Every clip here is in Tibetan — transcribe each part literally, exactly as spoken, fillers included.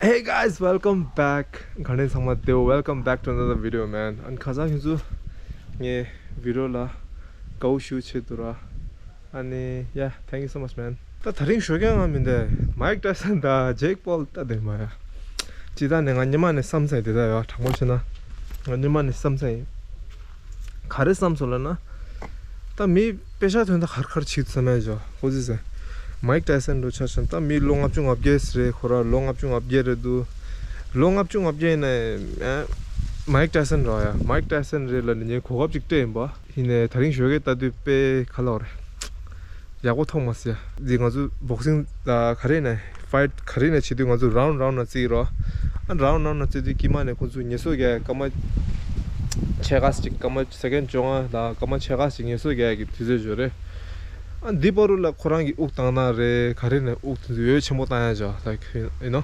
Hey guys, welcome back. ག་ནས་ཚང་མ་བདེ་པོ། Welcome back to another video, man. ཨ་ནི་ཁ་སང་ཁྱོད་ཚོ་ངའི་བི་ཌི་ཡོ་ལ་དགའ་པོ་ཞེ་པོ་བྱེད་འདུག་ར། ཨ་ནི་yeah, thank you so much, man. ད་དེ་རིང་ཞོགས་ཀས་ང་མི་འདི་མའིག་ཏའི་སན་དང་ཇེག་པོལ་ལྟ་བསྡད་མ་ཡ། ཅི་ད་ནས་ང་ཉི་མ་ནས་བསམ་ཚར་དེ་ད་ཡ་དྲང་པོ་བཤད་ན་ང་ཉི་མ་ནས་བསམ་ཚར་ཡིན། ག་རེ་བསམ་སོང་ལབ་ན། ད་མི་པེ་ཤ་ཐོན་ད་གར་གར་ཆིག་ཚ་མེད་ཇོ་ཁོ་ཟི་ཟེ། མའིག་ཏའི་སན་འགྲོ་ཆ་ཆན་ད་མི་ལོ་ལྔ་བཅུ་ང་བརྒྱད་རེད། ཁོ་ར་ལོ་ལྔ་བཅུ་ང་བརྒྱད་རེད་འདུག་ལོ་ལྔ་བཅུ་ང་བརྒྱད་ཡིན་ན་མའིག་ཏའི་སན་ར་ཡ། མའིག་ཏའི་སན་རེད་ལབ་ནས་ངས་གོ་སྐབས་ཅིག་སྤྲད་ཡིན་པ། ཡིན་ནའི་དེ་རིང་ཞོགས་ཀས་ལྟ་དུས་དཔེ་ག་ལབ་རེད། ཡག་པོ་མཐོང་མ་སོང་ཡ། འདི་ང་ཚོ་བོག་སིང་ཨ་ག་རེ་ནས་ཕའིཊ་ག་རེ་ནས་བྱེད་དུས་ང་ཚོ་རའུན་རའུན་ན་རྩིས་རོ། ཨ་རའུན་རའུན་ན་རྩིས་དུས་དཀྱིལ་མ་ནས་ཁོ་ཚོ་ངལ་གསོ་རྒྱག་སྐར་མ་ཕྱེད་ཀ་ཅིག་སྐར་མ་སེ་ཀེན་ཌ་བཅོ་ལྔ་དང་སྐར་མ་ཕྱེད་ཀ་ཅིག་ངལ་གསོ་རྒྱག་གི་དུས་ཚོད་ཅིག་ཡོད་རེད། ཨ་འདི་བར་དུ་ལ་ཁོ་རང་གི་དབུགས་བཏང་ན་རེད་ག་རེ་ནས་དབུགས་དེ་ཚོ་འོད་ཆེན་པོ་བཏང་ཡ་ཅིག་ད་ཡིན་ནོ།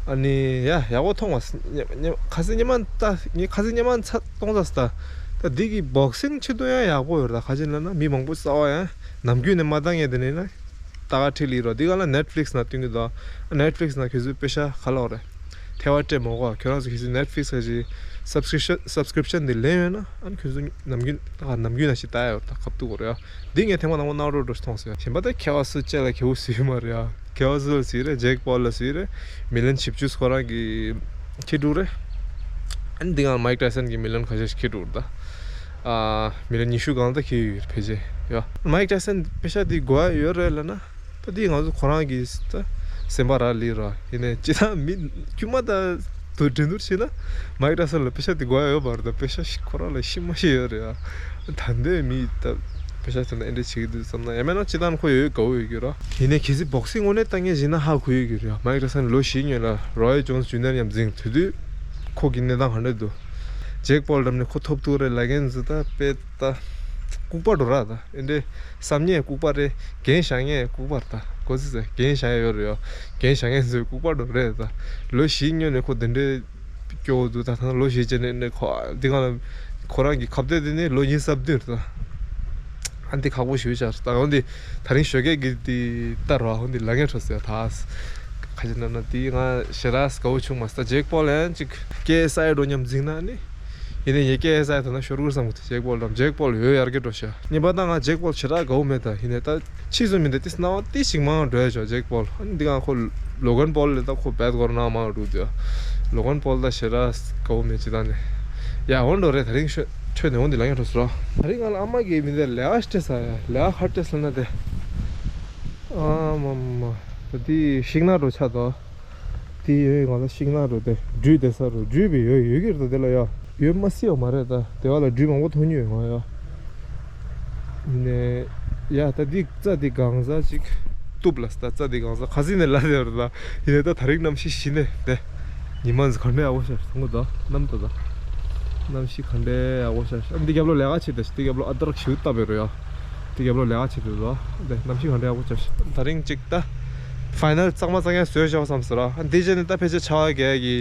ཨ་ནི་ཡ་ཡག་པོ་མཐོང་བ། ཉ་ཉ་ཁ་སང་ཉི་མ་ད་ངས་ཁ་སང་ཉི་མ་ཚ་གཏོང་ཚ་སི་ད། ད་འདི་གི་བོག་སིང་ཆེད་དུ་ཡང་ཡག་པོ་ཡོད་རེད། ད་ག་ཅི་ལབ་ན་མི་མང་པོ་རྩ་བ་ཡང་ནམ་རྒྱུན་ནས་མ་བཏང་ཡས་དེ་ནས་ན་ད་ག་ཁྲིད་ལི་རོ། འདི་ག་ལ་ནེཊ་ཕི་ལིག་སི་ན་སྟོན་གི་འདུག་ནེཊ་ཕི་ལིག་སི་ན་ཁྱོད་ཚོས་པེ་ཤ་ག་ལོག་རེད། ཐེ་བ་སྤྲད་མོ་གོ། ཁྱོད་རང་ཚོ་ཁྱོད་ཚོས་ནེཊ་ཕི་ལིག་སི་ག་ཅི་སབ་སི་ཀི་རིབ་ཤན་སབ་སི་ཀི་རིབ་ཤན་འདི་ལེན་ཡོད་ན་ཨ་ནི་ཁྱོད་ཚོ་ནམ་རྒྱུན་ད་ག་ནམ་རྒྱུན་ན་ཞིག་ལྟ་ཡ་ཡོད། ད་ཁབ་ཏུ་གོ་རེད་ཡ། འདི་ངས་ཐེངས་མ་དང་པོ་གནང་རོགས་འགྲོ་མཐོང་སོང་ཡ། གཞན་པ་ད་ཁེ་བ་སུ་ཅེ་ལ་ཁེ་བོ་སུ་ཡོད་མ་རེད་ཡ། ཁེ་བ་སུ་ལ་སུ་རེད། ཇེག་པོལ་ལ་སུ་རེད། མི་ལན་བཞི་བཅུ་ཁོ་རང་གི་ཁེ་དྲུག་རེད། ཨ་ནི་འདི་གང་མའིག་ཏའི་སན་གི་མི་ལན་ཁ་ཤས་ཤིག་ཁེ་དྲུག་རེད་ད། ཨ་མི་ལན་ཉི་ཤུ་གང་ད་ཁེ་ཡོད་ཕལ་ཆེར་ཡ། མའིག་ཏའི་སན་པེ་ཤ་འདི་དགོས་ཡ་ཡོད་རེད་ལབ་ན། ད་འདི་ང་ཚོ་ཁོ་རང་གི་ད་སེམས་པ་ར་ལི་ར་ཡིན་ནའི་ཅི་ད་མི་དཀྱུས་མ་ད་དུ་འགྲན་བསྡུར་བྱས་ན་མའིག་ཏའི་སན་ལ་པེ་ཤ་འདི་དགོས་ཡ་ཡོད་པ་རེད་ད། པེ་ཤ་ཤི་ཁོ་རང་ལ་ཤི་མ་ཤི་ཡོད་རེད་ཡ། ད་འདོད་མི་ད་པེ་ཤ་ཚོ་ན་ཨེ་འདྲ་བྱེད་ཀྱི་འདུག་བསམ་ན་ཡ་མེད་ན་ཅི་ད་ཁོ་ཡོད་དགའ་བོ་ཡོད་ཀྱི་ར། ཡིན་ནའི་གལ་སྲིད་བོག་སིང་དངོས་གནས་ལྟ་མཁན་ཞིག་ན་ཧ་གོ་ཡོད་ཀྱི་རེད་ཡ། མའིག་ཏའི་སན་ལོ་བཞི་སྔོན་ལ་རོ་ཡི་ཇོན་སི་ཇུ་ནི་ཡར་མཉམ་འཛིང་དུས་དུས་ཁོ་གི་གནས་སྟངས་ག་འདྲ་འདུག་ཇེག་པོལ་འགྲམ་ནས་ཁོ་ཐོབ་ཐུབ་རེད་ལབ་མཁན་ཚོ་ད་དཔེ་ད་ལྐུགས་པ་འགྲོ་ར་ད། ཨེ་འདྲའི་བསམ་ཉེས་ལྐུགས་པ་རེད། འགན་བཞག་ཉེས་ལྐུགས་པ་རེད་ད། གོ་ཚིག་ཟེར་འགན་བཞག་ཡ་ཡོད་རེད་ཡ། འགན་བཞག་མཁན་ཚོས་ལྐུགས་པ་འགྲོ་རེད་ད། ལོ་བཞི་སྔོན་ནས་ཁོ་འདི་འདྲའི་སྐྱོ་བོ་འདུག་ད་ཐང་ལོ་བཞི་རྗེས་ནས་ནས་ཁོ་འདི་གང་ལ་ཁོ་རང་གི་ཁ་གཏད་དེ་ནས་ལོ་ཉི་ཤུ་རྩ་བདུན་རེད་ད། ཨ་འདི་ཁག་པོ་ཞུ་བྱ་ད་འོན་ཏེ་ད་རིང་ཞོགས་ཀས་གི་འདི་ལྟ་རོ་འོན་ཏེ་ལ་ངན་འཕྲོ་ཟེར་ད། ཁ་ཅིག་ན་ན་འདི་ང་ཞེ་དྲག་དགའ་བོ་བྱུང་མ་སོང་། ད་ཇེག་པོལ་ཡང་ཅིག་ཀེ་ཨེས་ཨའི་འགྲོ་མཉམ་འཛིང་ན་ནི། ཡིན་ནའི་ངས་ཀེ་ཨེས་ཨའི་ད་ན་ཤོར་གུར་བསམ་གི་འདུག་ཇེག་པོལ་དང་ཇེག་པོལ་ཡོད་ཡར་གི་འགྲོ་ཤ། གཉིས་པ་ད་ང་ཇེག་པོལ་ཞེ་དྲག་དགའ་བོ་མེད་ད། ཡིན་ནའི་ད་ཕྱིས་སུ་མི་འདི་ཏིས་སྣང་བ་ཏིས་ཅིག་མང་འགྲོ་ཡ་ཇོ་ཇེག་པོལ། ཨ་ནི་འདི་གང་ཁོ་ལོ་གན་པོལ་ལས་ད་ཁོ་བེད་གོར་ན་མང་འགྲོ་དུ། ལོ་གན་པོལ་ད་ཞེ་དྲག་དགའ་བོ་མེད་ཅི་ད་ནི། ཡ་འོན་འགྲོ་རེད་ད་རིང་ཤོད། ཁྲོད་ནས་འོང་འདི་ལ་ཡང་འགྲོ་སོ་ར། ད་རིང་ང་ལ་ཨ་མ་གིས་མི་འདི་ལས་ཨ་སྤྲད་ས་ཡ་ལས་ཨ་ཁ་སྤྲད་ས་ན་དེ། ཨ་མ་མ། ད་དེ་ཤིག་ན་འགྲོ་ཆ་དོ། དེ་ཡོད་ང་ལ་ཤིག་ན་འགྲོ་དེ་འགྲུལ་དེ་ས་རུ་འགྲུལ་བའི་ཡོད་ཡོད་ཀྱི་རེད་ད་དེ་ལ་ཡ། ཡོད་མ་སྲིད་ཡོད་མ་རེད་ད་དེ་བ་ལ་འགྲུལ་མང་པོ་མཐོང་ཉུལ་ཡོད་ང་ཡ། ནས། ཡ་ད་འདི་རྩྭ་འདི་གང་ཟག་ཅིག་གཏུབ་ལ་ད་རྩྭ་འདི་གང་ཟག་ཁ་སིན་ནས་ལ་དེ་རེད་ད། ཡིན་ནས་ད་ད་རིང་གནམ་གཤིས་ཞི་ནས་དེ། ཉི་མ་ག་འདྲའི་ཡག་པོ་ཤར་སོང་གོ་ད་གནམ་ད་ད། གནམ་གཤིས་ག་འདྲའི་ཡག་པོ་ཤར། ཨ་འདི་རྒྱབ་ལོགས་ལས་ཀ་བྱེད་ད་ཤི་འདི་རྒྱབ་ལོགས་ཨ་ད་རག་ཞིག་བཏབ་པའི་རོ་ཡ། འདི་རྒྱབ་ལོགས་ལས་ཀ་བྱེད་དུ་ད། དེ་གནམ་གཤིས་ག་འདྲའི་ཡག་པོ་ཤར། ད་རིང་ཅིག་ད། ཕའི་ནལ་གཙང་མ་གཙང་ཡ་བཟོས་བཞག་བསམ་ཟེར་ར། ཨ་འདི་རྗེས་ནས་ད་ཕལ་ཆེར་ཆར་པ་རྒྱག་ཡ་གི་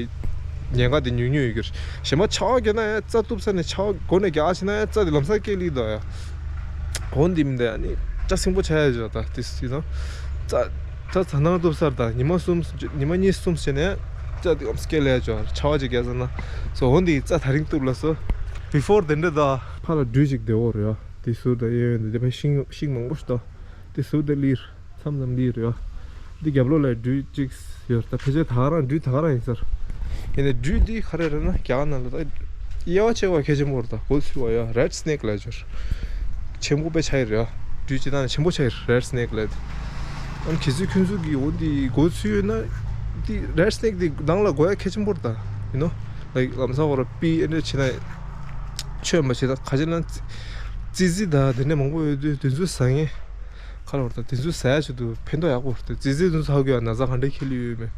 ཉེན་ཁ་དེ་ཉུང་ཉུང་ཡོད་ཀྱི་རེད། གཞན་པ་ཆར་པ་རྒྱག་ན་ཡང་རྩྭ་གཏུབ་ས་ནས་ཆར་པ་མགོ་ནས་རྒྱག་ཕྱིན་ན་ཡང་རྩྭ་དེ་ལམ་སང་སྐྱེ་ལི་འདུག་ཡ། འོ་འདི་མི་འདུག་ཨ་ནི་སྐྲ་སིང་པོ་ཆགས་ཡ་བྱོས་ད་དེ་སྲིད་དང་། རྩྭ་ད་ད་ནང་གཏུབ་སར་ད་ཉི་མ་གསུམ་ཉི་མ་གཉིས་གསུམ་བྱས་ནས་རྩྭ་དེ་ལམ་སྐྱེ་ལས་བྱོས་ཆར་པ་ཅིག་རྒྱག་ས་ན། སོ་འོ་འདི་རྩྭ་ད་རིང་གཏུབ་ལ་སོ། བི་ཕོར་དེ་འདྲ་ད་ཕ་ལ་སྦྲུལ་ཅིག་བདེ་བོ་རེད་ཡ། དེ་ཟུར་ད་གཡས་གཡོན་དུ་དེ་ཕ་ཤིང་ཤིང་མང་པོ་ཞིག་ད། དེ་ཟུར་དེ་ལིར། མཚམས་མཚམས་ལིར་ཡོད། འདི་རྒྱབ་ལོགས་ལ་སྦྲུལ་གཅིག་ཡོད། ད་ཕལ་ཆེར་ད་ག་རང་སྦྲུལ་ད་ག་རང་ཡིན་ས་རེད། ཡིན་ནའི་སྦྲུལ་འདི་ག་རེ་རེད་ན་རྒྱ་གར་ནང་ལ་ད་དབྱེ་བ་ཕྱེ་བ་གལ་ཆེན་པོ་རེད། ད་མགོ་ཚུད་པ་ཡོད་རེད་སི་ནེག་ལབ་ཡོད། ཆེན་པོ་དཔེ་ཆ་ཡིན་རེད་ཡ། སྦྲུལ་སྤྱིར་བཏང་ནས་ཆེན་པོ་ཆ་ཡིན་རེད་སི་ནེག་ལབ་དེ། ཨ་ནི་གལ་སྲིད་ཁྱོད་ཚོ་གིས་འོ་འདི་མགོ་ཚུད་ཡོད་ན། འདི་རེད་སི་ནེག་འདི་ནང་ལ་དགོས་ཡ་གལ་ཆེན་པོ་རེད་ད། ཡིན་ནོ། ལའིག་ལམ་སང་འོ་ར་པི་ཨེ་འདྲ་བྱེད་ན། ཆོད་མ་བྱེད་ད་ག་ཅི་ན། ཙི་ཙི་ད་དེ་འདྲ་མང་པོ་ཡོད་དུས་དེ་ཚོ་ཟ་ངེས། ཁ་ལོར་ད་དེ་ཚོ་ཟ་ཡ་ཆེད་དུ་ཕན་ཐོགས་ཡག་པོ་རེད། ཙི་ཙི་དེ་ཚོ་ཧ་གོ་ཡ་ན་ཚ་ག་འདྲ་ཁེལ་ཡོད་མེད།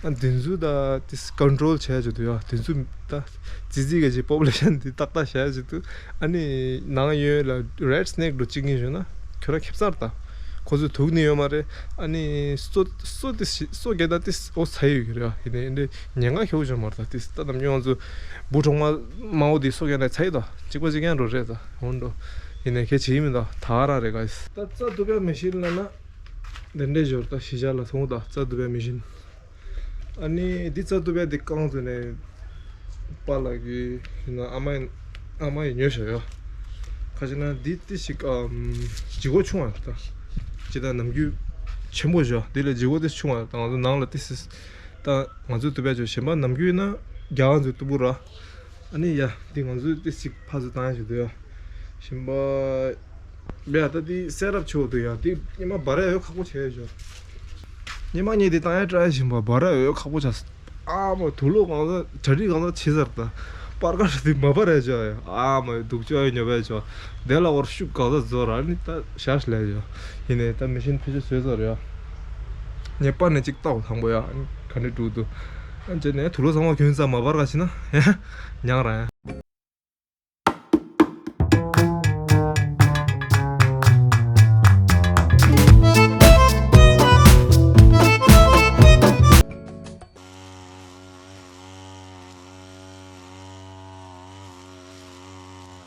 ཨ་དེ་ཚོ་ད་དེ་ཀོན་ཊོལ་བྱ་ཡ་ཆེད་དུ་ཡ་དེ་ཚོ་ད་ཙི་ཙི་ག་ཅིག་པོ་པུ་ལེ་ཤན་དེ་ཏག་ཏག་བྱ་ཡ་ཆེད་དུ། ཨ་ནི་ནང་ཡོད་ལ་རེད་སི་ནེག་འགྲོ་གཅིག་གཉིས་བྱུང་ན་ཁྱོད་རང་ཁེབས་ཚར་ད། ཁོ་ཚོ་དུག་ནི་ཡོད་མ་རེད། ཨ་ནི་སོ་སོ་དེ་སོ་སྐྱེ་ད་དེ་འོ་ཚ་ཡོད་ཀྱི་རེད། ཡིན་ནའི་འདི་ཉེན་ཁ་ཁེ་པོ་བྱུང་མ་རེད། ད་དེ་ད་ནམ་རྒྱུན་ང་ཚོ་འབུ་གྲོག་མ་དམར་པོ་དེ་སོ་སྐྱེ་ན་ཚ་ཡོད་ད་གཅིག་པ་གཅིག་རྐྱང་འགྲོ་རེད་ད་འོན་འགྲོ། ཡིན་ནའི་ཁེ་བྱེད་ཀྱི་མི་འདུག་ད་ག་རང་རེད་ག་ཡིས། ད་རྩྭ་གཏུབ་ཡ་མེ་ཤིན་ལ་ན། འདི་འདྲས་འབྱོར་ད་གཞིས་ཆགས་ལ་ཐོང་ད་རྩྭ་གཏུབ་ཡ་མེ་ཤིན། ཨ་ནི་འདི་རྩ་ཐུབ་པའི་འདི་རྐང་བཙུགས་ནས་པཱ་ལགས་ཀྱི་ཨ་མ་ཡིན་ཨ་མ་ཡིས་ཉོས་བཞག་ཡོད། ཁ་ཅིག་ན་འདི་ཏི་ཞིག་ཨམ་ལྗིད་ཁོག་ཆུང་བ་ད། ཇི་ལྟར་ནམ་རྒྱུན་ཆེན་པོ་བཞག་འདི་ལས་ལྗིད་ཁོག་ཏི་ཆུང་བ་ད། ང་ཚོ་ནང་ལ་ཏི་སི་ད་ང་ཚོའི་ཐུབ་པའི་ཇོ་གཞན་པ་ནམ་རྒྱུན་ན་རྒྱ་ང་ཚོའི་ཏུ་པུ་ར། ཨ་ནི་ཡ་འདི་ང་ཚོའི་ཏི་ཞིག་ཕར་ཚུར་བཏང་ཡ་ཞིག་འདུག་ཡ། གཞན་པ། ཡ་ད་འདི་སེ་རབ་ཆེ་བོ་འདུག་ཡ། འདི་སྙེ་མ་བ་ར་ཡོད་ཁག་པོ་བྱས་ཡོད་ཅོ། སྙེ་མ་གཉིས་འདི་བཏང་ཡ་ཏྲ་ཡ་བཞིན་པ་བ་ར་ཡོད་ཁག་པོ་ཆགས། ཨ་མ་དུག་ལོག་གང་ས་གྲ་སྒྲིག་གང་ས་ཆེ་སར་ད། པར་ཀ་འདི་མ་བ་ར་ཡོད་ཅོ་ཡ། ཨ་མ་དུག་ཅོ་ཡ་ཉོ་བ་ཡོད་ཅོ། དེ་ལ་བར་ཤུགས་གང་ས་བཟོ་ར་ནི་ད་ཤ་ཤ་ལས་ཡོད་ཅོ། ཡིན་ནས་ད་མི་ཤིན་ཕི་ཆ་བཟོས་ཚར་ཡ། ངས་པར་ནས་གཅིག་བལྟའོ་དང་པོ་ཡ། ག་འདྲ་འགྲོ་འདུག་ཨ་ཅེ་ནས་དུག་ལོག་ཚང་མ་གྱོན་ཙང་མ་བར་ག་ཕྱིན་ན་ཡ་ཉང་ར་ཡ།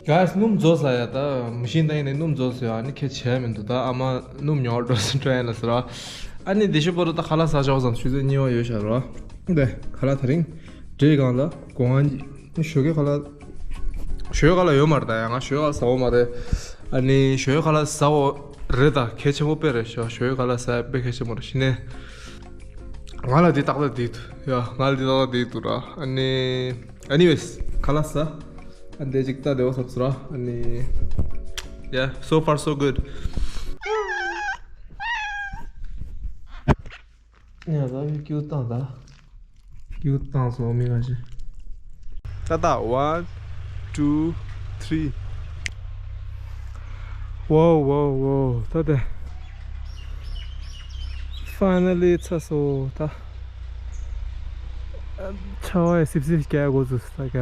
ག་སྣུམ་རྫོགས་ས་ཡ། ད་མི་ཤིན་ད་ཡིན་ནས་སྣུམ་རྫོགས་ས་ཡ། ཨ་ནི་ཁྱད་བྱས་མི་འདུག་ད་ཨ་མ་སྣུམ་ཉོ་འགྲོ་སི་འགྲོ་ཡ་ལ་ཟེར་བ། ཨ་ནི་དེ་ཤུ་པོ་རུ་ད་ཁ་ལག་ཟ་ཆོག་ཙང་ཆུ་ཚོད་གཉིས་པ་ཡོད་ཤག་རོ། འདི་ཁ་ལག་ད་རིང་འདྲེ་གང་ལ་གོང་ཨ་ནི་ཞོགས་ཀས་ཁ་ལག་ཞོགས་ཀས་ཁ་ལག་ཡོད་མ་རེད། ད་ཡ་ང་ཞོགས་ཀས་ཁ་ལག་ཟ་འོ་མ་རེད། ཨ་ནི་ཞོགས་ཀས་ཁ་ལག་ཟ་འོ་རེད། ད་གལ་ཆེན་པོ་དཔེ་རེད་ཤག་ཞོགས་ཀས་ཁ་ལག་ཟ་ཡ་དཔེ་གལ་ཆེན་པོ་རེད། གཞི་ནས་ང་ལ་འདི་ཏག་ཏག་འདི་འདུག་ཡ། ང་ལ་འདི་ཏག་ཏག་འདི་འདུག་ར། ཨ་ནི་anyways ཁ་ལག་ཟ། ཨ་འདི་ཅིག་ལྟ་བདེ་བོ་ཟབ་སོ་ར། ཨ་ནི་yeah, so far so good. ཡ་ད་ཀྱུ་བཏང་ད། ཀྱུ་བཏང་སོང་མི་ཁ་ཤས། ཏ་ཏ། One, two, three. Wow, wow, wow. ཏ་ཏ། Finally ཚར་སོང་ད། ཆར་པ་ཡ་སིབ་སིབ་རྒྱག་འགོ་ཚུགས་ད་ག་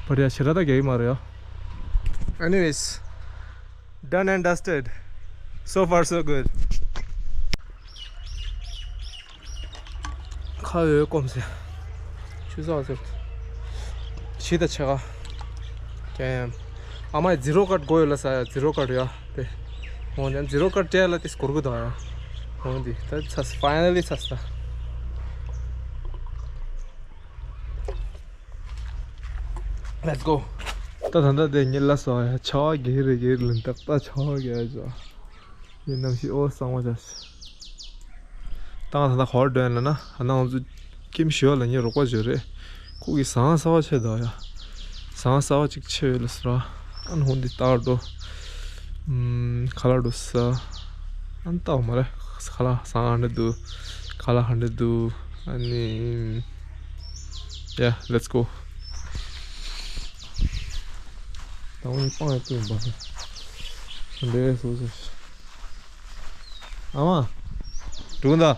བར་ཡ་ཞེ་དྲག་ད་རྒྱག་གི་མ་རེད་ཡ། Anyways, done and dusted. So far so good. ཁ་འོད་སྐོམ་སེ། ཆུ་ཚགས་ཟེར། ཕྱི་ད་ཆེ་ག་ཀྱང་ཡང་། ཨ་མ་ཛི་རོ་ཀཊ་དགོས་ཡོད་ལ་ས་ཡ། ཛི་རོ་ཀཊ་ཡ་དེ། འོང་ཡང་ཛི་རོ་ཀཊ་སྤྲད་ལ་དེ་སྐོར་གི་དང་ཡ། འོང་དེ་ད་ཚ་finally ཚ་ས། Let's go. ད་ད་ད་དེ་ཉིད་ལ་སོ་ཡ། ཆ་བ་གེ་རེ་གེ་རེ་ལ་ཏག་ཏག་ཆ་བ་གེ་ཡ་ཇོ། ཡིན་ནམ་ཞིག་ཨོ་གསང་བ་ཆ། ད་ང་ད་ད་ཧོར་འདོན་ལ་ན་ཧ་ན་ང་ཚོ་ཀིམ་ཞོ་ལ་ཉེ་རོགས་པ་བརྗོད་རེད། ཁོ་གི་ཟངས་ས་བ་ཆེ་ད་ཡ། ཟངས་ས་བ་ཅིག་ཆེ་ཡོད་ལ་སོ་ར། ཨ་ནི་ཧོ་འདི་ལྟ་འགྲོ། ཨམ། ཁ་ལག་འགྲོ་ས། ཨ་ནི་ལྟ་བ་མ་རེད། ཁ་ལག་ཟངས་ཧ་འདྲ་འདུག་ཁ་ལག་ཧ་འདྲ་འདུག་ཨ་ནི། Yeah, let's go. ད་འོ་ནི་སྤང་ཡ་ཏུ་ཡིན་པ། འདྲེ་སོ་སོ། ཨ་མ། འགྲོ་ད།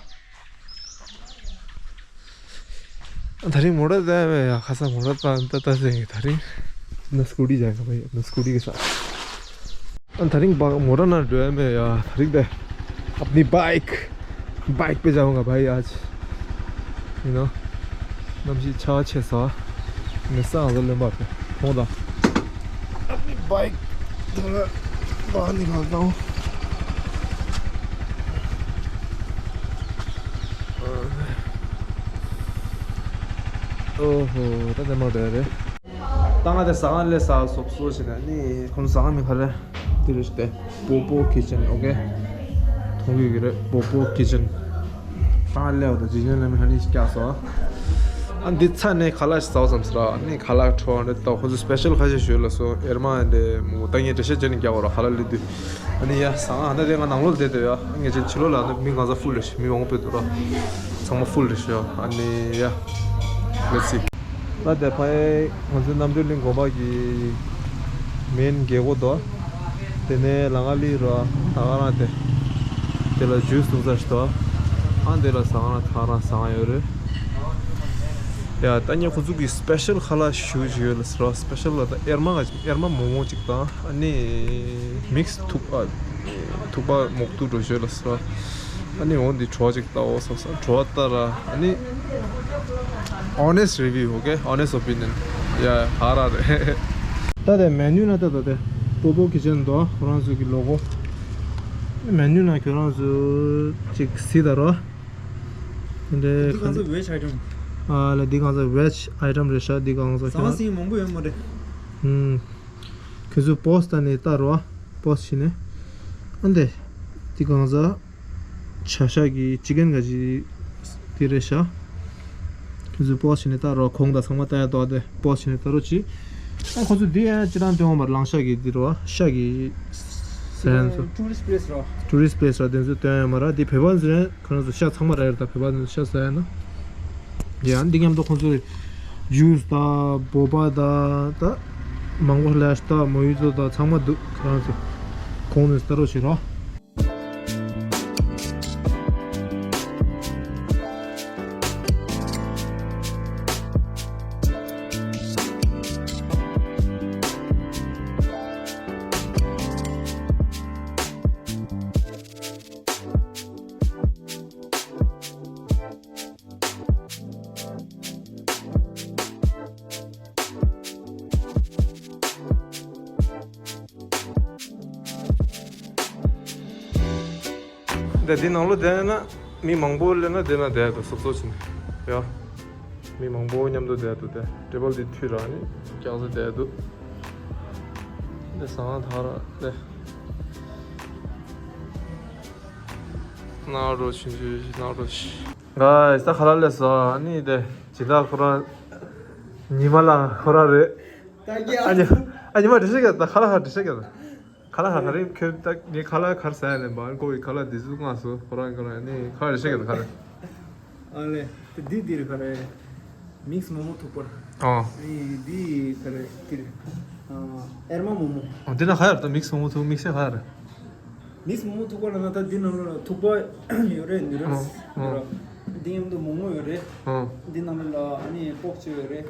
ད་རིང་མོ་ར་ད་བས་ཡ། ཁ་ས་མོ་ར་ད་ད་ད་ཟེར་གི། ད་རིང་ན་སྐུ་ཌི་ཇང་ག་བས་ཡ། ན་སྐུ་ཌི་གི་ས། ཨ་ད་རིང་བ་མོ་ར་ན་འགྲོ་ཡ་མེད་ཡ། ད་རིང་དེ་ཨབ་ནི་བའིཀ་བའིཀ་པེ་ཇང་ག་བས་ཡ། ཡིན་ནོ། གནམ་གཤིས་ཆར་ཆེ་ས། ནི་ས་ང་ཚོ་ལོན་པ་པེ་ཐོང་ད། ཨབ་ནི་བའིཀ་དེ་ལ་བ་ནི་ག་དང་། ཨོ་ཧོ། ད་དེ་མ་རེད་རེད། ད་ང་དེ་ཟ་ཁང་ལས་ཟ་སོབ་སོ་ཞེ་ན་ནི་ཁོང་ཟ་ཁང་མི་ཁ་རེ་དེ་རེ་ཞིག་དེ་པོ་པོ་ཁི་ཆན། ཨོ་ཀེ། མཐོང་གི་གི་རེད། པོ་པོ་ཁི་ཆན། ད་ང་ལས་འོ་ད་ཇི་ཇན་ལ་མི་ཧ་ནི་ཞིག་སྐྱག་སོ། ཨ་འདི་ཚ་ནས་ཁ་ལག་ཞིག་ཟ་བ་བསམ་སོ་ར། ནི་ཁ་ལག་ཁྲོ་བ་འདྲ་ད་ཁོ་ཚོ་སི་པེ་ཤལ་ཁ་ཤས་ཞོལ་ལ་སོ། ཨེར་མ་འདི་མོ་ད་ངས་འགྲེལ་བཤད་བྱས་ནས་རྒྱག་འོ་ར། ཁ་ལག་ལི་དུ། ཨ་ནི་ཡ་ཟ་ཁང་ཨ་ད་དེ་ང་ནང་ལོགས་བསྡད་དོ་ཡ། ངས་ཅན་ཕྱི་ལོགས་ལ་ཨ་ད་མི་གང་ཟག་ཧྥུལ་རེད་ཤི། མི་མང་པོ་འདུག་ར། ཚང་མ་ཧྥུལ་རེད་ཤི་ཡ། ཨ་ནི་ཡ། Let's see. ད་དེ་ཕ་ཡའི་ང་ཚོའི་རྣམ་གྲོལ་གླིང་དགོན་པ་གི་མེན་རྒྱལ་སྒོ་དོ། དེ་ནས་ལ་ང་ལི་ར་ད་ག་རང་དེ། དེ་ལ་ཇུས་འཐུང་ས་ཞིག་དོ། ཨ་དེ་ལ་ཟ་ཁང་ད་ག་རང་ཟ་ཁང་ཡོད་རེད། ཡ་ད་ཉེ་ཁོ་ཚོ་གི་སི་པེ་ཤལ་ཁ་ལག་ཞུ་ཞུ་ཡོད་ལ་ཟེར་བ། སི་པེ་ཤལ་ལ་ད་ཨེར་མ་ག་ཅིག་ཨེར་མ་མོག་མོག་ཅིག་དང་། ཨ་ནི་མིག་སི་ཐུག་པ། ཐུག་པ་མོག་ཐུག་འགྲོ་ཞོད་ལ་སོ། ཨ་ནི་འོ་འདི་བྲོ་ཅིག་ལྟ་འོ་བསམ་སོང་། བྲོ་ལྟ་ར། ཨ་ནི་honest review, okay? Honest opinion. ཡ་ཧ་ར་རེད། ད་དེ་མེ་ནུ་ན་ད་ད་དེ་པོ་པོ་ཁི་ཆན་དོ། ཁོ་རང་ཚོ་གི་ལོ་གོ། མེ་ནུ་ན་ཁྱོད་རང་ཚོ་ཅིག་གཟིགས་ད་རོ། འདི་གང་ཚོ་veg item། ཨ་ལ་འདི་གང་ཚོ་veg item རེད་ཤག་འདི་གང་ཚོ་ཟ་བ་ཟིན་མང་པོ་ཡོད་མ་རེད། ཨུམ། ཁྱོད་ཚོ་པོ་སི་ད་ནས་ལྟ་རོགས། པོ་སི་བྱས་ནས། ཨ་འདི། འདི་གང་ཚོ། བྱ་ཤ་གི་ཅི་ཀན་ག་ཅི། འདི་རེད་ཤག་ཁྱོད་ཚོ་པོ་སི་བྱས་ནས་ལྟ་རོགས། གོང་དང་ཚང་མ་ལྟ་ཡ་ཏོག་དེ་པོ་སི་བྱས་ནས་ལྟ་རོགས་གྱིས། ཨ་ཁོ་ཚོ་འདི་ཡང་ཅི་རང་སྟོན་འོང་མ་རེད། གླང་ཤ་གི་འདི་རོ། ཤ་གི་ཟ་ཡ་ཚོ། Tourist place རོ། Tourist place ར་དེ་ཚོ་སྟོན་ཡོད་མ་ར། དེ་བོད་པ་ཚོ་རེད། ཁོ་རང་ཚོ་ཤ་ཚང་མ་རག་ཡོད་རེད། ད་བོད་པ་ཚོ་ཤ་ཟ་ཡ་ན། ཡ་འདི་མཉམ་དུ་ཁོ་ཚོ་ཇུས་དང་བོ་པ་དང་ད་མང་པོ་ལས་ད་མོ་ཡི་ཚོ་དང་ཚང་མ་འདུག་ཁོ་རང་ཚོ་གོང་ནས་ལྟ་རོགས་བྱེད་རོགས། འདི་འདི་ནང་ལོགས་བསྡད་ན་མི་མང་པོ་སླེབས་ན་དེ་ན་བསྡད་དུ་སོབ་སོབ་བྱས་ནས་ཡ། མི་མང་པོ་མཉམ་དུ་བསྡད་དུ་དེ་ཊེ་བལ་འདི་མཐུད་ར་ནི་རྒྱག་ས་བསྡད་དུ། འདི་ཟངས་ཐག་ར་དེ། ནག་རོ་ཆུང་ཆུང་ནག་རོ་ཆུ། ག་ས་ཁ་ལག་སླེབས་སོང་། ཨ་ནི་དེ་ཇི་ལྟར་ཁོ་རང་ཉི་མ་ལ་ཁོ་རང་རེད། ད་རྒྱ། ཨ་ཉི་ཨ་ཉི་མ་འགྲེལ་བཤད་རྒྱག་ད་ཁ་ལག་ཁ་འགྲེལ་བཤད་རྒྱག་ད་ཁ་ལག་ཁ་ག་རེ་ཁྱོད་ད་ངས་ཁ་ལག་ག་རེ་ཟ་ཡ་ལེན་པ་ཨ་ནི་ཀོ་བའི་ཁ་ལག་འདི་ཚོ་མངགས་སོང་། ཁོ་རང་ཁོ་རང་ནི་ཁ་ལག་འགྲེལ་བཤད་རྒྱག་ད་ཁ་ལག་ཨ་ལེ། ད་འདི་འདིར་ག་རེ། མིག་སི་མོག་མོག་ཐུག་པ། ཨོ། ཨ་ནི་འདི་ག་རེ་འདིར། ཨ་ཨེར་མ་མོག་མོག་ཨོ་འདི་ན་ག་ཡོད་ད་མིག་སི་མོག་མོག་ཐུག་མིག་སི་ག་རེ། མིག་སི་མོག་མོག་ཐུག་པ་ལ་ན་ད་འདི་ནང་ལ་ཐུག་པ་ཡོད་རེད། ནུ་ར་ཨོ་ཨོ། ཡོད་ར། འདི་མཉམ་དུ་མོག་མོག་ཡོད་རེད། ཨོ། འདི་ནང་ལ་ཨ་ནི་པོག་ཅིག་ཡོད་རེད།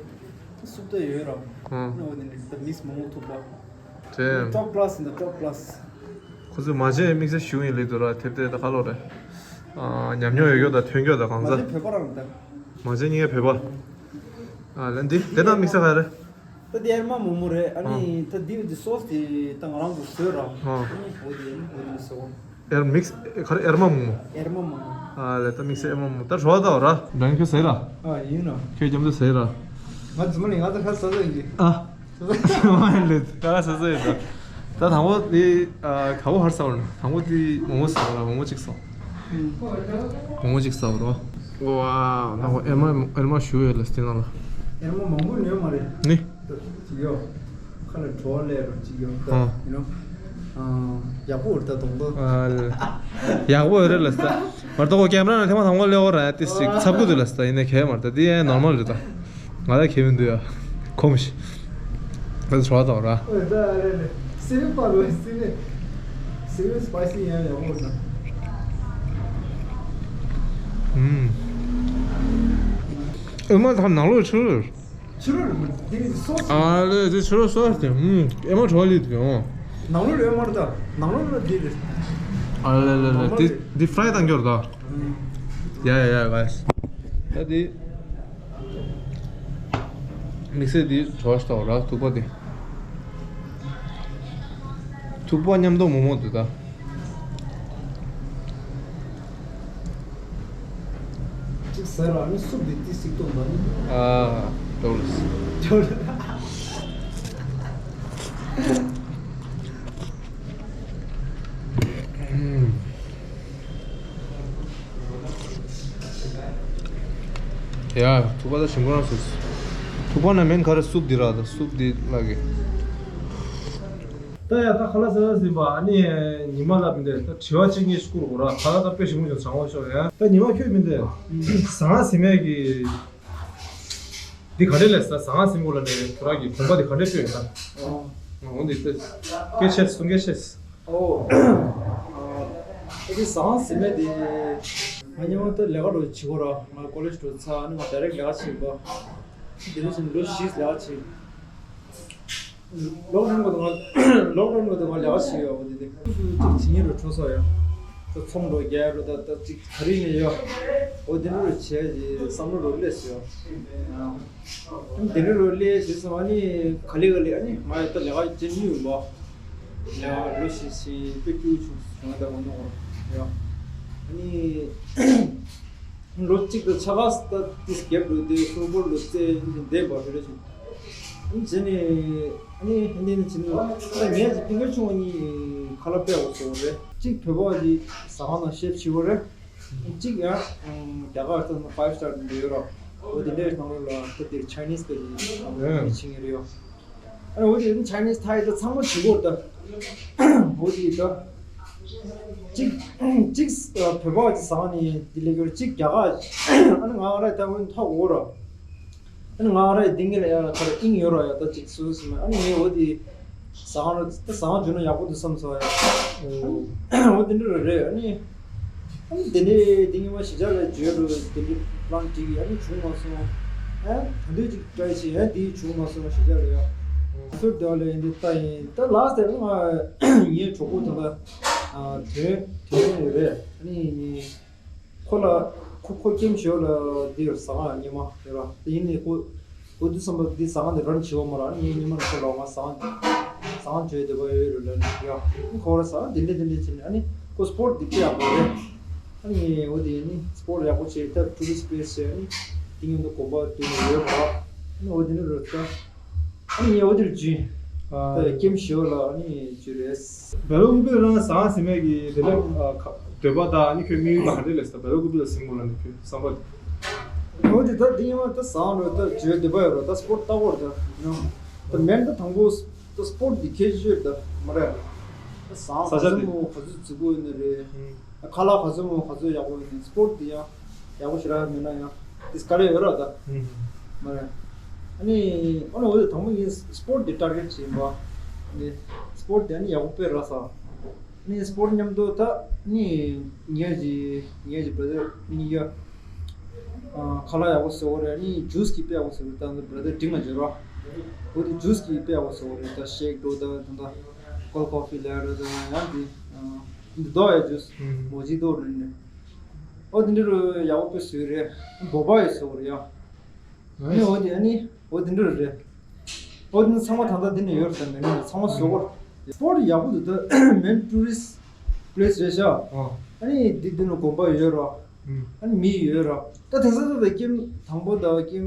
སུབ་ད་ཡོད་ར། ཨོ། ཨ་ནི་འོ་འདི་ནི་ད་མིག་སི་མོག་མོག་ཐུག་པ། དེ། Top class in the top class. ཁོ་ཚོས་མ་བྱན་དམིགས་བསལ་ཞུ་ཡིན་ལེ་འདུག་ར། དེབ་དེ་ད་ཁ་ལོ་རེད། ཨ་ཉམས་མྱོང་ཡོད་རྒྱུ་དང་ཐོན་རྒྱུ་དང་གང་ཟག་མ་བྱན་བོད་པ་རང་ད། མ་བྱན་ཉིད་བོད་པ། ཨ་ལན་འདི་དེ་ན་དམིགས་བསལ་ག་རེ། ད་དེ་ཨེར་མ་མོག་མོག་རེད། ཨ་ནི་ད་དེ་དེ་སོ་སི་དེ་ད་ང་རང་གིས་བཟོས་ར། ཨ་ནི་འོ་དེ་ཨེར་མ་མོག་མོག་ཟེར་བ། ཨེར་མིག་སི་ག་རེ་ཨེར་མ་མོག་མོག་ཨེར་མ་མོག་མོག་ཨ་ལེ་ད་དམིགས་བསལ་ཨེར་མ་མོག་མོག་ད་ཧྲོ་ད་ར། ད་ཁྱོད་ཟེར་ར། ཨ་ཡིན་ནོ། ཁྱོད་རྒྱབ་ཏུ་ཟེར་ར། ང་རྫུན་མ་ལས་ང་ད་ཁ་ས་ས་ཡིན་གྱི། ཨ། ས་ས་ཡིན་ལེ། ད་ཁ་ས་ས་ཡིན་ད། ད་དང་པོ་དེ་ཨ་ག་བོ་ཧར་ས་བར་ན་དང་པོ་དེ་མོག་མོག་ཟ་བ་ར། མོག་མོག་གཅིག་ཟ། མོག་མོག་གཅིག་ཟ་བ་ར། ཝ་ན་ཧོ་ཨེར་མ་ཨེར་མ་ཞུ་ཡོད་ལ་སྟེ་ན་ལ། ཨེར་མ་མང་པོ་ཉོས་མ་རེད། ནི། ཡོ། ཁ་ལ་བྲོ་བ་ལས་རོ་གཅིག་ཡོ། ཨ། ཡིན་ནོ། ཨ། ཡག་པོ་རེད་ད་གདོང་པོ། ཨ་ལ། ཡག་པོ་ཡོད་རེད་ལ་ས། མར་ཏོ་ཁོ་ཀེམ་ར་ན་ཐེངས་མ་དང་པོ་སླེབས་ཡོད་ར་ཏིས་ཅིག་ཚབ་ཀྱི་འདུག་ལ་ས། ཡིན་ནའི་གལ་མ་རེད་ད། འདི་ཡང་ནོར་མལ་རེད་ད། ང་ལ་ཁེ་བིན་འདུག་ཡ། ཁོམ་ཤི། ད་ཚོ་བ་དང་ར། ཨོ་ད་རེད་རེད། སེ་བེན་པར་རོ་སེ་བེན། སེ་བེན་སི་པའི་སི་ཡང་ཡག་པོ་ན། ཨུམ། ཨེར་མ་ཐམ་ནང་ལོགས་ཆུ་རུ། ཆུ་རུ་རེད་མ་དེ་སོ་སི། ཨ་ལེ་དེ་ཆུ་རུ་སོ་སི་དེ། ཨུམ། ཨེར་མ་བྲོ་ལི་དེ་ཡོང་། ནང་ལོགས་ལ་ཨེར་མ་རེད་ད། ནང་ལོགས་ལ་དེ་རེད། ཨ་ལེ་ལེ་ལེ་དེ་དེ་ཧྥ་རའི་བཏང་རྒྱུ་རེད་ད། ཡ་ཡ་ཡ་ག་ས། ད་དེ། དམིགས་བསལ་དེ་བྲོ་བ་ཞིག་ལྟ་བ་ར་ཐུག་པ་དེ། ཐུག་པ་མཉམ་དུ་མོག་མོག་འདུག་ད། གཅིག་ཟ་ར་ནི་སུབ་དེ་ཏི་སིག་ཏོ་མ་ནི། ཨ། འགྲོ་ལ་སི། འགྲོ་ལ། ཡ། ཐུག་པ་ད་ཞིམ་པོ་རང་སོ། ཐུག་པ་ན་མེན་ག་རེ་སུབ་འདི་ར་ད་སུབ་འདི་ལ་གི། ད་ཡ་ད་ཁ་ལག་ཟ་ཟིན་པ་ཨ་ནི་ཉི་མ་ལ་མི་འདུག་ད་དྲི་བ་གཅིག་གཉིས་ཤིག་བསྐུར་དགོས་ར། ཁ་ལག་ད་དཔེ་ཞིམ་པོ་ཞིག་བྱང་བ་ཤོག་ཡ། ད་ཉི་མ་ཁྱོད་མི་འདུག་ཟངས་ཟིན་མེད་གི། འདི་ག་འདྲས་ལས་ས་ཟངས་ཟིན་པོ་ལ་ནས་ཁོ་རང་གི་གོམ་པ་འདི་ག་འདྲས་སྤོས་ཡོད་ད། འོ་འདི་ད་སྐད་ཆ་གསུང་སྐད་ཆ། ཨོ། ཨ་ཨེ་དེ་ཟངས་ཟིན་མེད་དེ། ང་ཉི་མ་ད་ལས་ཀ་རོ་བྱེད་གོ་ར། ང་ཀོ་ལེཇ་འགྲོ་ཚར་ཨ་ནི་ང་ཌའི་རེག་ལས་ཀ་བྱེད་པ། དེ་ནས་བྱས་ལོ་བཞི་ལས་ཀ་བྱེད། ལོག་ཌའུན་གོ་དང་ང་ལོག་ཌའུན་གོ་དང་ང་ལས་ཀ་བྱེད་ཡོད་པ་དེ་དེ། སུ་ཅིག་བྱེད་ཉེ་རུ་འགྲོ་སོང་ཡ། ད་ཚོང་རོ་རྒྱག་རོ་ད་ད་ཅིག་ག་རེ་ནས་ཡོད། འོ་དེ་འདྲ་རོ་བྱས་ཀྱི་བསམ་བློ་རོ་སླེབས་སོང་ཡ། དེ་འདྲ་རོ་སླེབས་བྱས་སོང་ཨ་ནི་ག་ལེ་ག་ལེ་ཨ་ནི་ང་ཡ་ད་ལས་ཀ་བྱེད་མི་ཡོད་པ། ལས་ཀ་ལོ་བཞི་བྱས་དཔེ་སྐྱིད་པོ་བྱུང་སོང་ད་གོ་ནོ་ཡ། ཨ་ནི། ལོ་གཅིག་དང་ཕྱེད་ཀ་ད་ཏིས་རྒྱབ་འགྲོ་དུས་སུ་པོར་ལོ་ཙེ་འདི་འདས་པ་རེད་རེད་བྱུང་། ཨ་ནི་བྱས་ནས་ཨ་ནི་ཧན་དེ་ནི་བྱས་ནས་ད་ངས་ཀྱི་ཕིང་ཀར་ཆུང་བ་གཉིས་ཁ་ལག་དཔེ་འོ་སོང་རེད། གཅིག་བོད་པ་གི་ཟ་ཁང་ནང་ཤེབ་ཆེ་བོ་རེད། གཅིག་ཡང་རྒྱ་གར་ཚོ་ནང་ཕའིབ་སི་ཊར་འདི་ཡོད་ར། འོ་དེ་འདྲའི་ནང་ལོགས་ལ་ད་དེར་ཆའི་ནིས་པའི་མི་ཆིང་རེད་ཡོད། ཨ་ནི་འོ་དེ་ཆའི་ནིས་ཐའི་ད་ཚང་མ་བྱེད་དགོས་ད། འོ་དེ་ད། གཅིག་གཅིག་བོད་པ་གི་ཟ་ཁང་ནས་དེ་ལས་ཀྱོར་གཅིག་རྒྱ་གར་ཨ་ནི་ང་ར་ད་འོ་ཐོག་འོ་ར། ཨ་ནི་ང་ར་དེ་ངེད་ལ་ཡ་ཁ་ར་ཨིང་ཡོད་ར་ཡ་ད་གཅིག་སུ་སུ་མ་ཨ་ནི་ངས་འོ་དེ་ཟ་ཁང་ར་ད་ཟ་ཁང་བྱུང་ན་ཡག་པོ་འདུག་བསམ་སོང་ཡ། འོ་དེ་འདྲ་ར་རེད། ཨ་ནི་ཨ་ནི་དེ་འདྲའི་དེ་ངེད་མ་གཞིས་ཆགས་ལ་བརྗོད་རུ་དེ་འདྲའི་པི་ལན་བསྒྲིགས་ཡ་ཨ་ནི་བྱུང་མ་སོང་། ཨ་ད་འདོད་ཅིག་ཊི་རའི་བྱས་ཡ་དེ་བྱུང་མ་སོང་གཞིས་ཆགས་ལ་ཡ། སུར་དེ་བ་ལ་ཡིན་དེ་ལྟ་ཡིན་ད་ལགས་ཟེར་ང་ངའི་གྲོགས་པོ་དེ་ལ་དོན་དོན་ཆུང་ཡོད་རེད། ཨ་ནི་ཁོ་ལ་ཁོ་ཁོ་ཀེམ་ཞོ་ལ་འདིར་ཟ་ཁང་ཉི་མ་རེད་བ། དེ་ཡིན་ནི་ཁོ་ཁོ་དུས་བསམ་པ་འདི་ཟ་ཁང་འདི་རན་བྱེད་བ་མ་ར། ངའི་ཉི་མ་ནི་ཁོ་ལ་ང་ཟ་ཁང་ཟ་ཁང་བྱོས་བསྡད་པ་ཡོད་རེད་ལ་ཡ། ཁོ་ར་ཟ་འདི་འདྲ་འདི་འདྲ་བྱས་ནས་ཨ་ནི་ཁོ་སྤོར་འདི་ཅི་ཡག་པོ་རེད། ཨ་ནི་འོ་དེ་ནི་སྤོར་ཡག་པོ་བྱས་ད་ཊུ་རི་སི་པི་ལེ་སི་བྱས་ཨ་ནི་དེ་མཉམ་དུ་དགོན་པ་འདུག་ནི་ཡོད་པ། ཨ་ནི་འོ་དེ་ནི་རེད་ད། ཨ་ནི་ངས་འོ་དེར་བྱིན། ཨ། ད་ཀེམ་ཞོ་ལ་ཨ་ནི་བྱིན་རེད། བེ་ལོ་ཀུ་པི་རང་ཟ་ཟིན་མེད་ཀྱི་དེ་ལ་འདོད་པ་དང་ཨ་ནི་ཁྱོད་དམིགས་ཡུལ་ག་རེ་ལས་ད་བེ་ལོ་ཀུ་པི་ལ་ཟིན་དགོས་ལ་ནི་ཁྱོད་བསམ་པ། འོ་དེ་ད་དེ་ཡིན་བ་ད་ཟ་རོ་ད་བྱོས་འདོད་པ་ཡོད་རོ་ད་སྤོར་ལྟ་བོར་ད་ཡོང་། ད་མེན་ད་དང་པོ་ད་སྤོར་འདི་ཁྱེད་བྱོས་ད་མ་རེད། ད་ཟ་ས་ཆ་ག་ཚོད་དེ་མོ་ག་ཚོད་རྫིག་པོ་ཡོད་ནི་རེད། ཁ་ལག་ག་ཚོད་མོ་ག་ཚོད་ཡག་པོ་ཡོད་ནི་སྤོར་འདི་ཡང་། ཡག་པོ་ཞེ་དྲག་མིན་ན་ཡང་དེ་དཀའ་ལས་ཡོད་ར་ད། ཨུམ། མ་རེད། ཨ་ནི་ཨ་ནི་འོ་དེ་དང་པོ་ངས་སྤོར་དེ་ཊར་གེཊ་བྱས་ཡིན་པ། ཨ་ནི་སྤོར་དེ་ཨ་ནི་ཡག་པོ་དཔེ་རག་སོང་། ཨ་ནི་སྤོར་མཉམ་དུ་ད་ཨ་ནི་ངེད་ཀྱི་ངེད་ཀྱི་བྷ་ར་དར་གཉིས་ཀ་ཨ་ཁ་ལག་ཡག་པོ་བཟོ་གི་རེད། ཨ་ནི་ཇུས་ཀྱི་དཔེ་ཡག་པོ་བཟོ་གི་རེད། ད་བྷ་ར་དར་འབྲིང་ལ་འབྱོར་ར། འོ་དེ་ཇུས་ཀྱི་དཔེ་ཡག་པོ་བཟོ་གི་རེད། ད་ཤེག་འགྲོ་ད་ད་ད་ཀོལ་ཀོ་ཕི་ལབ་ར་ད་ཡང་དེ་ཨ་འདི་དོ་ཡ་ཇུས་ཨུམ། མོ་ཇི་དོ་རེད་ནི། ཨོ་དེ་འདྲ་རུ་ཡག་པོ་དཔེ་བཟོས་རེད། བོད་པ་ཡི་བཟོ་རེད་ཡ། ཨ་ནི་ཨོ་དེ་ཨ་ནི་ཨོ་དེ་འདྲ་རུ་རེད། ཨོ་དེ་ཚང་མ་ད་ལྟ་འདི་ནས་ཡོད་རེད་ད་མེད་ན་ཚང་མ་བཟོ་གོ་རེད། སྤོར་ཡག་པོ་འདུག་ད་མེན་ཊུ་རི་སི་པི་ལེ་སི་རེད་ཤག་ཨ་ནི་འདི་འདི་ནང་དགོན་པ་ཡོད་ར། ཨ་ནི་མི་ཡོད་ར། ད་དེང་སང་ད་ཀེམ་དང་པོ་ད་ཀེམ་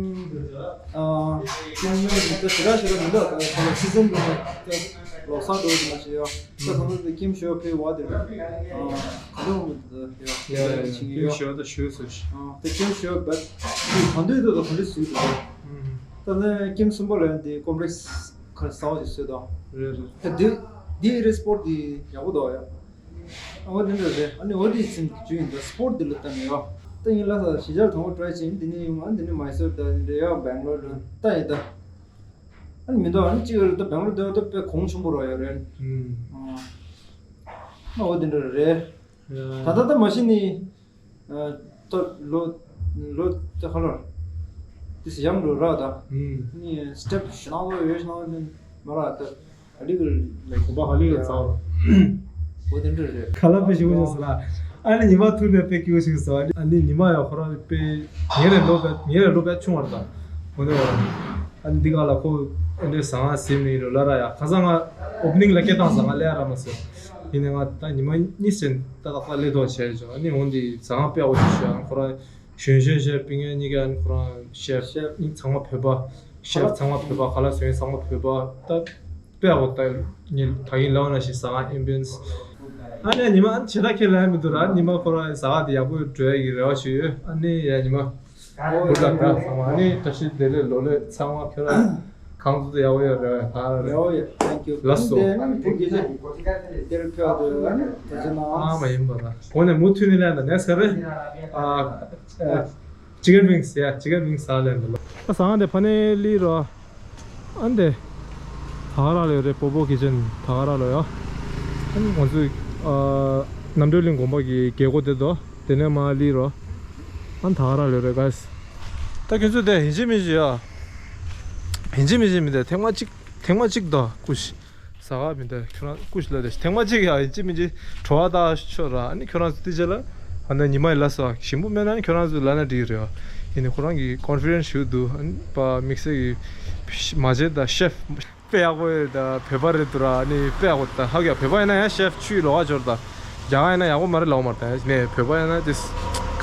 ཨ་ཀེམ་ཡོད་རེད། ད་ཞེ་དྲག་ཞེ་དྲག་མི་འདུག་ད་ཁོ་ལ་སི་ཛན་འདུག་ད་ལོ་གསར་འགྲོ་གི་མ་ཤེས་ཡ། ད་ཁོང་ཚོ་ཀེམ་ཤོ་ཕེ་བ་དེ་ཨ་ག་དུང་ཡ་ཡ་ཡ་ཀེམ་ཤོ་ད་ཤོ་སོ་ཤི། ད་ཀེམ་ཤོ་བ་ག་དུང་དུ་ད་ག་དུང་སུ་དུ། ད་ནི་ཀེམ་གསུམ་པ་ལ་དེ་ཀོམ་པི་ལེགས་ཁ་ས་བ་ཞིག་སུ་དང་། རེད་རེད། ད་དེ་དེ་རེ་སྤོར་དེ་ཡག་པོ་འདུག་ཡ། ཨ་འོ་དེ་འདྲ་རེད། ཨ་ནི་འོ་དེ་ཚིན་ཇུ་ཡིན་ད་སྤོར་དེ་ལ་ལྟ་ནས་ཡ། ད་ཡིན་ལ་ས་གཞིས་ཆགས་དང་པོ་ཊ་རའི་བྱས་ཡིན། དེ་ནས་ཡོང་ཨ་དེ་ནས་མའི་སོར་ད་དེ་འདྲ་ཡ་བེང་ལོར་ད་ལྟ་ཡིན་ད། ཨ་ནི་མི་འདུག་ཨ་ནི་གཅིག་ལ་ད་བེང་ལོར་སྡོད་ད་དཔེ་གོང་ཆེན་པོ་རོ་ཡོད་རེད། ཨུམ། ཨ་འོ་དེ་འདྲ་རེད། ཡ། ད་ལྟ་ད་མ་གཞི་ནི་ཨ་ད་ལོ་ལོ་ད་ག་ལོར་དེ་སི་ཡང་ལོ་ར་ད། ཨུམ། ནི་སི་ཊེབ་ཞེ་ན་ལོ་ཡོད་ཞེ་ན་ལོ་མ་ར་ད། ཨ་ལི་གི་ལ་གོམ་པ་ཧ་ལི་གི་ཚ་བ། འོ་དེ་འདྲ་རེད། ཁ་ལག་དཔེ་ཞིམ་པོ་བྱུང་སོང་ལ། ཨ་ནི་ཉི་མ་ཐུག་ནས་དཔེ་སྐྱིད་པོ་ཞིག་སོང་། ཨ་ནི་ཉི་མ་ཡང་ཁོ་རང་དཔེ་ཉེ་རེ་ལོ་དཔེ་ཉེ་རེ་ལོ་དཔེ་ཆུང་བ་རེད་ད། འོ་དེ་བ། ཨ་ནི་འདི་ག་ལ་ཁོ་ཨེ་འདྲའི་ཟ་ཁང་ཟིན་མི་ཡིན་རུ་ལ་ར་ཡ། ཁ་སང་ང་ཨོ་པ་ནིང་ལ་སྐད་བཏང་ཟ་ཁང་ལས་ཡ་ར་མ་སོང་། ཡིན་ནའི་ང་ད་ཉི་མ་གཉིས་ཟིན་ད་ཏག་ཏག་ལས་ཐོག་བྱས་བྱུང་། ཨ་ནི་འོ་འདི་ཟ་ཁང་དཔེ་ཡག་པོ་ཞིག་ཤོད། ཨ་ཁོ་རང་གཞོན་གཞོན་ཤེཕ་སྤུན་ཀྱག་གཉིས་ཀ་ཨ་ནི་ཁོ་རང་ཤེཕ་ཤེཕ་ཚང་མ་བོད་པ། ཤེཕ་ཚང་མ་བོད་པ། ཁ་ལག་བཟོ་མཁན་ཚང་མ་བོད་པ། ད་དཔེ་ཡག་པོ་ད་ཉིན་ད་ཡིན་ལབ་ན་ཞིག་ཟ་ཁང་ཨེམ་བི་ཡན་སི། ཨ་ནི་ཉི་མ་ཨ་ནི་བྱེ་བྲག་ཁས་ལེན་མི་འདུག་ར། ཉི་མ་ཁོ་རང་ཟ་ཁང་དེ་ཡག་པོ་འགྲོ་ཡ་གི་རེ་བ་ཞིག་ཡོད། ཨ་ནི་ཡ་ཉི་མ་འོ་ད་ད་ཚང་མ་ཨ་ནི་བཀྲ་ཤིས་བདེ་ལེགས་ལོ་ལེགས། ཚང་མ་ཁྱོད་རང་གང་ཚོད་ཡག་པོ་ཡོད་རེ་བ་ཡ་ད་རེ། ཡོ་ཡོ། Thank you. ལགས་སོ། དེ་ནི་བུ་དགེ་ཆེ་དེར་ཕེབས་དུས་ཨ་ནི་ད་ཅི་ན་ཨ་མ་ཡིན་པ་ད་གོང་ནས་མུ་མཐུད་ནས་ལན་ད་ནེག་སི་ག་རེ། ཨ་ཨ། ཅི་ཀན་ཝིང་སི་ཡ། ཅི་ཀན་ཝིང་སི་ཟ་ལེན་འདུག་ལོ། ད་ཟ་ཁང་དེ་ཕ་ནས་སླེབས་རོ། ཨ་འདི་ད་ག་ར་ལོ་རེད། པོ་པོ་ཁི་ཅན་ད་ག་ར་ལོ་ཡ། ཨ་ནི་ང་ཚོའི་ཨ་རྣམ་གྲོལ་གླིང་དགོན་པ་གི་རྒྱལ་སྒོ་དེ་དོ། དེ་ནས་མར་སླེབས་རོ། ཨ་ནི་ད་ག་ར་ལོ་རེད་གཱས། ད་ཁྱོད་ཚོ་དེ་ཡིན་གཅིག་མིན་གཅིག་ཡ། ཡིན་གཅིག་མིན་གཅིག་མི་དེ་ཐེངས་མ་གཅིག་ཐེངས་མ་གཅིག་དོ་སྐུ་ཞིག་ཟ་ག་མི་འདུག་ཁྱོད་རང་སྐུ་ཞིག་ལ་དེ་ཐེངས་མ་གཅིག་ཡ་ཡིན་གཅིག་མིན་གཅིག་བྲོ་བ་ལྟ་ཆོག་ར། ཨ་ནི་ཁྱོད་རང་ཚོ་དེ་རྗེས་ལ་ཨ་ནི་ཉི་མ་ཡི་ལ་སོགས་ཞིམ་པོ་མེད་ན་ཨ་ནི་ཁྱོད་རང་ཚོ་ལ་ན་འགྲིག་རེད་བ། ཡིན་ནི་ཁོ་རང་གི་ཀོན་ཕི་ཌེན་སི་ཞུ་འདུག་ཨ་ནི་པ་དམིགས་བསལ་གྱི་མ་བྱན་དང་ཤེཕ་དཔེ་ཡག་པོ་ཡོད་ད། བོད་པ་རེད་འདུག་ར། ཨ་ནི་དཔེ་ཡག་པོ་ད་ཧ་གོ་ཡ། བོད་པ་ཡིན་ན་ཡང་ཤེཕ་ཆུའི་ལོགས་ཀ་འབྱོར་ད། རྒྱ་གར་ཡིན་ན་ཡག་པོ་མ་རེད་ལབ་མ་རེད་ད། ནས་བོད་པ་ཡིན་ན་དེ་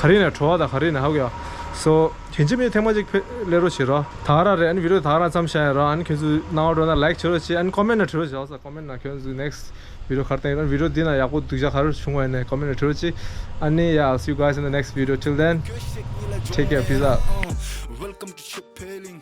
ག་རེ་ན་བྲོ་བ་དང་ག་རེ་ན་ཧ་གོ་ཡ། སོ་ཡིན་གཅིག་མིན་ཐེངས་མ་གཅིག་ཕེ་ལེ་རོ་བྱེད་རོགས། ད་ག་རང་རེད། ཨ་ནི་བི་ཌི་ཡོ་ད་ག་རང་མཚམས་བཞག་ཡ་རོགས། ཨ་ནི་ཁྱོད་ཚོ་སྣང་བ་འགྲོ་ན་ལའིག་བྱེད་རོགས་བྱེད། ཨ་ནི་ཀོ་མེན་ན་བྲི་རོགས་བྱེད། ཨ་ས་ཀོ་མེན་ན་ཁྱོད་ཚོ་ནེགསི་བི་ཌི་ཡོ་ག་རེ་བཏང་ཡིན་རོགས། བི་ཌི་ཡོ་འདི་ན་ཡག་པོ་སྡུག་ཅག་ག་རེ་བྱུང་བ་ཡིན་ནའི་ཀོ་མེན་ན་བྲི་རོགས་བྱེད། ཨ་ནི་yeah, I'll see you guys in the next video. Till then, take care, peace out. Welcome to Chip Healing.